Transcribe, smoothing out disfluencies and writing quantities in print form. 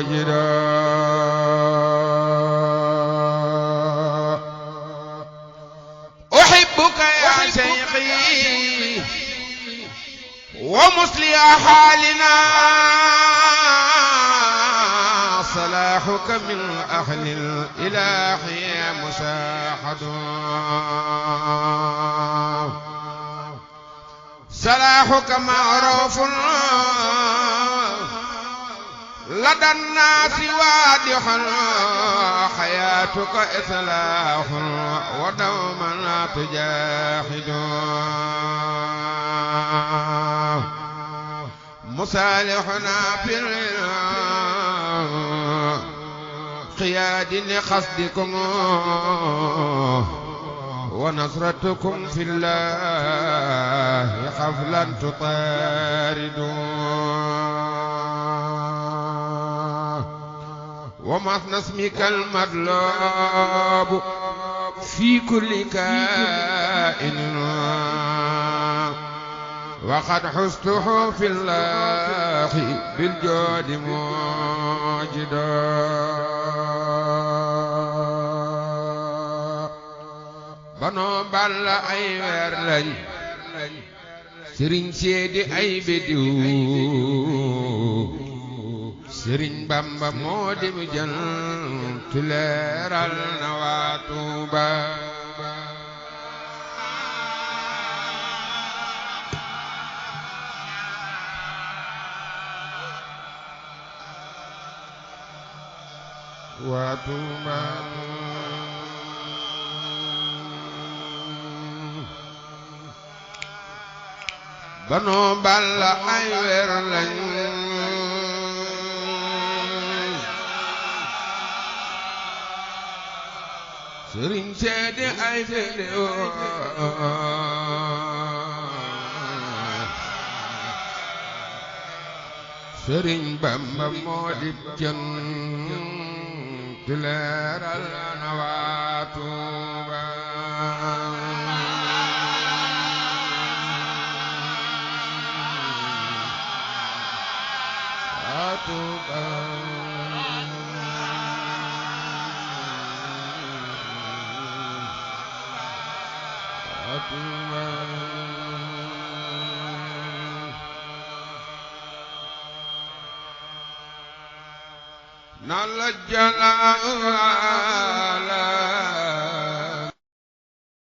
موجدا أحبك يا شيخي ومصلي حالنا صلاحك من أهل الإله مساحد صلاحك معروف لدى الناس واضح حياتك إصلاح ودوما تجاهد مصالحنا في القياد لقصدكم ونصرتكم في الله حفلا تطاردون ومثنى اسمك المطلوب في كل كائن وقد حسته في الله بالجود موجدا بنو بال أي ورلن سرين سيدي أي بديو Sëriñ Bamba moo di mu jant leeral na waa Tuuba waa Tuuba Banoo Balla ay weer lañ Sëriñ seede ay fedeo Sëriñ Bamba moo di jant leeral na waa Tuuba waa Tuuba نال الجلال